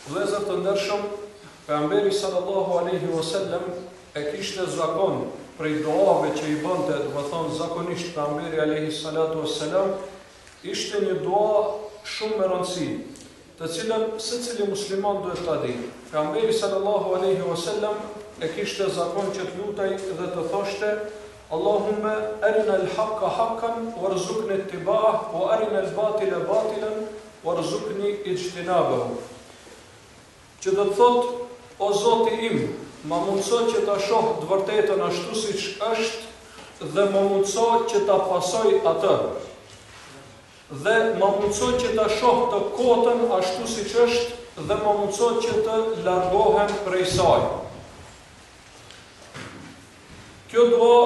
Vëllezër të ndershëm, Pejgamberi sallallahu alejhi o sellem e kishte zakon prej duave që i bënte, domethënë zakonisht Pejgamberi alejhi salatu o selam, ishte një dua shumë me rëndësi, të cilën secili musliman duhet ta dijë. Pejgamberi sallallahu alejhi o sellem e kishte zakon që të lutej dhe të thoshte Allahumme arina al-haqqa haqqan warzuqna ittiba'ah wa arina al-batila batilan warzuqni ijtinabahu. Që do të thotë, o Zoti im, ma mundëso që ta shoh të vërtetën ashtu siç është dhe ma mundëso që ta pasoj atë. Dhe ma mundëso që ta shoh të kotën ashtu siç është dhe ma mundëso që të largohem prej saj. Kjo dua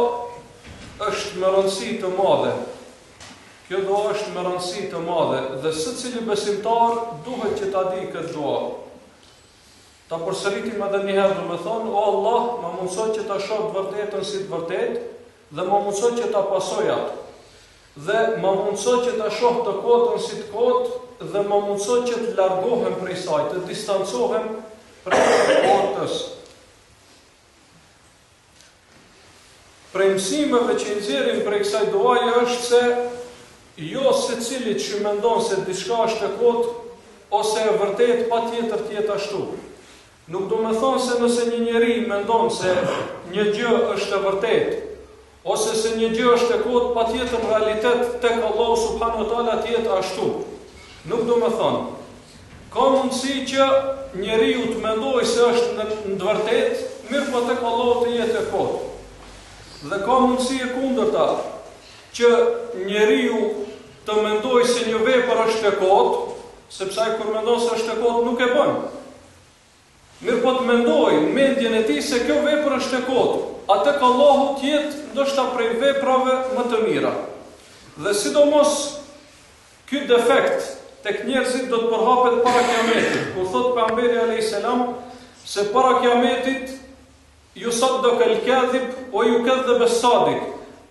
është me rëndësi të madhe. Kjo dua është me rëndësi të madhe dhe secili besimtar duhet që ta dijë këtë dua. Ta përsëritim edhe një herë, domethënë, o Allah, ma mundëso që ta shoh të vërtetën si të vërtetë dhe ma mundëso që ta pasoj atë. Dhe ma mundëso që ta shoh të kotën si të kotë dhe ma mundëso që të largohem prej saj, të distancohem prej të kotës. Prej mësimeve që i nxjerrim prej kësaj duaje është se jo secili që mendon se diçka është e kotë ose e vërtetë patjetër të jetë ashtu. Nuk do me thonë se nëse një njeri mendon se një gjë është e vërtetë ose se një gjë është e kotë patjetër në realitet tek Allahu subhanahu wa taala të jetë ashtu. Nuk do me thonë. Ka mundësi që njeriu të mendojë se është në, në të vërtetë, mirëpo tek Allahu të jetë e kotë. Dhe ka mundësi e kundërta, që njeriu të mendojë se një vepër është e kotë, sepse ai kur mendon se është e kotë nuk e bën. Mirëpo të mendojë në mendjen e tij se kjo vepër është e kotë, a tek Allahu të jetë ndoshta prej veprave më të mira. Dhe sidomos ky defekt tek njerëzit do të përhapet para Kiametit, ku thotë Pejgamberi alejhi selam se para Kiametit Yusaddaq al-kadhib wa yukadhab as-sadiq,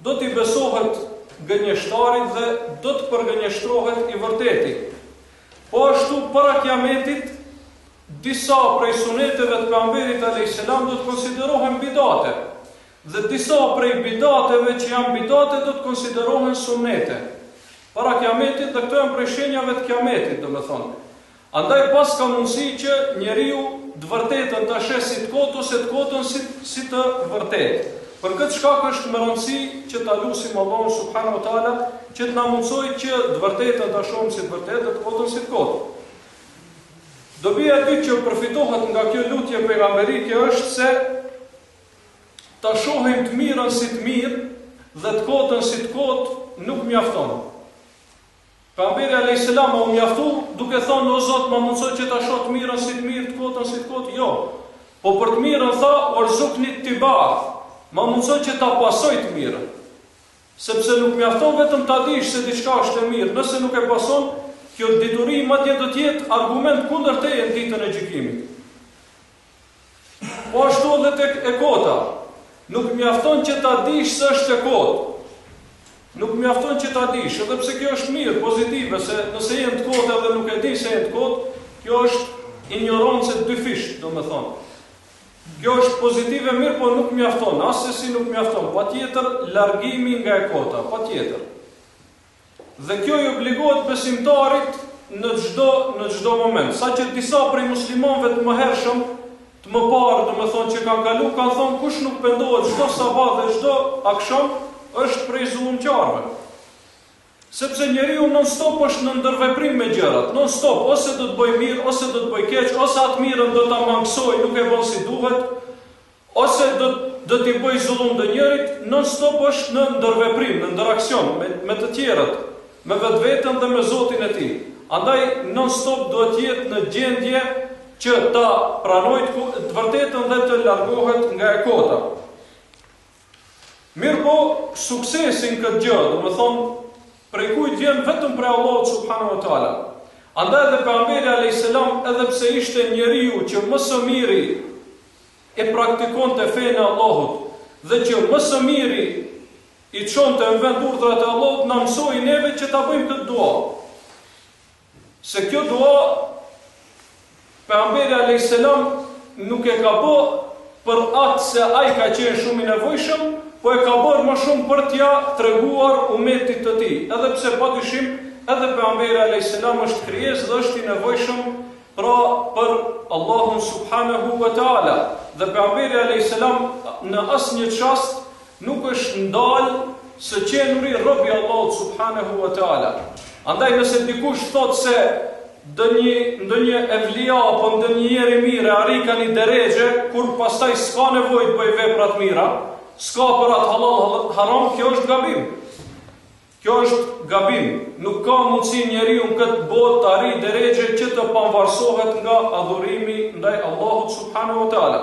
do t'i besohet gënjeshtarit dhe do të përgënjeshtrohet i vërteti. Po ashtu para Kiametit disa prej suneteve të Pejgamberit alejhi selam do të konsiderohen bidate dhe disa prej bidateve që janë bidate do të konsiderohen sunete. Para Kiametit dhe këto janë prej shenjave të Kiametit, domethënë. Andaj paska mundësi që njeriu të vërtetën ta sheh si të kotë ose të kotën si, si të vërtetë. Për këtë shkak është me rëndësi që ta lusim Allahun subhanahu wa taala që të na mundësojë që të vërtetën ta shohim si të vërtetë dhe të kotën si të kotë. Dobia e dytë që përfitohet nga kjo lutje pejgamberike është se ta shohim të mirën si të mirë dhe të kotën si të kotë nuk mjafton. Pejgamberi alejhi selam a u mjaftu duke thonë o Zot ma mundëso që ta shoh të mirën si të mirë, të kotën si të kotë, jo. Po për të mirën tha warzuqni ittiba'ah, ma mundëso që ta pasoj të mirën. Sepse nuk mjafton vetëm ta dish se diçka është e mirë, nëse nuk e pason, kjo dituri madje do të jetë argument kundër teje në ditën e gjykimit. Po ashtu edhe tek e kota. Nuk mjafton që ta dish se është e kotë. Nuk mjafton që ta dish, edhe pse kjo është mirë, pozitive, se nëse je në të kotë edhe nuk e di se je në të kotë, kjo është injorancë e dyfishtë, domethënë. Kjo është pozitive mirë, po nuk mjafton, assesi nuk mjafton. Patjetër largimi nga e kota, patjetër. Dhe kjo i obligohet besimtarit në çdo në çdo moment, saqë disa prej muslimanëve të mëhershëm, të më parë, domethënë që kanë kalu, kanë thonë kush nuk pendohet çdo sabah dhe çdo aksham, është prej zullumqarëve. Sepse njeriu non stop është në ndërveprim me gjërat, non stop ose do të bëjë mirë, ose do të bëjë keq, ose atë mirën do ta mangësojë, nuk e bën si duhet, Ose do do t'i bëjë zullum ndonjërit, non stop është në ndërveprim, në ndëraksion me me të tjerët, me vetveten dhe me Zotin e tij. Andaj non stop duhet të jetë në gjendje që ta pranojë të, të vërtetën dhe të largohet nga e kota. Mirëpo, suksesi në këtë gjë, domethënë, prej kujt vjen vetëm prej Allahut subhanahu wa taala. Andaj edhe pejgamberi alayhis salam, edhe pse ishte njeriu që më së miri e praktikonte fenë e Allahut dhe që më së miri i çonte në vend urdhrat e Allahut na mësoi neve që ta bëjmë këtë dua. Se kjo dua Pejgamberi alejhi selam nuk e ka bo për atë se ai ka qenë shumë i nevojshëm, po e ka bërë më shumë për t'ia treguar umetit të tij, edhe pse padyshim edhe Pejgamberi alejhi selam është krijesë dhe është i nevojshëm pra për Allahun subhanehu ve teala. Dhe Pejgamberi alejhi selam në asnjë çast Nuk është ndalë së qenuri rob i Allahut subhanehu ve teala. Andaj nëse dikush thotë se ndonjë ndonjë evlija apo ndonjë njeri i mirë e arrika një derexhe kur pastaj s'ka nevojë të bëjë vepra të mira, s'ka për atë hallall haram, kjo është gabim. Kjo është gabim. Nuk ka mundësi njeriu në këtë botë të arrijë derexhe që të pamvarësohet nga adhurimi ndaj Allahut subhanehu ve teala.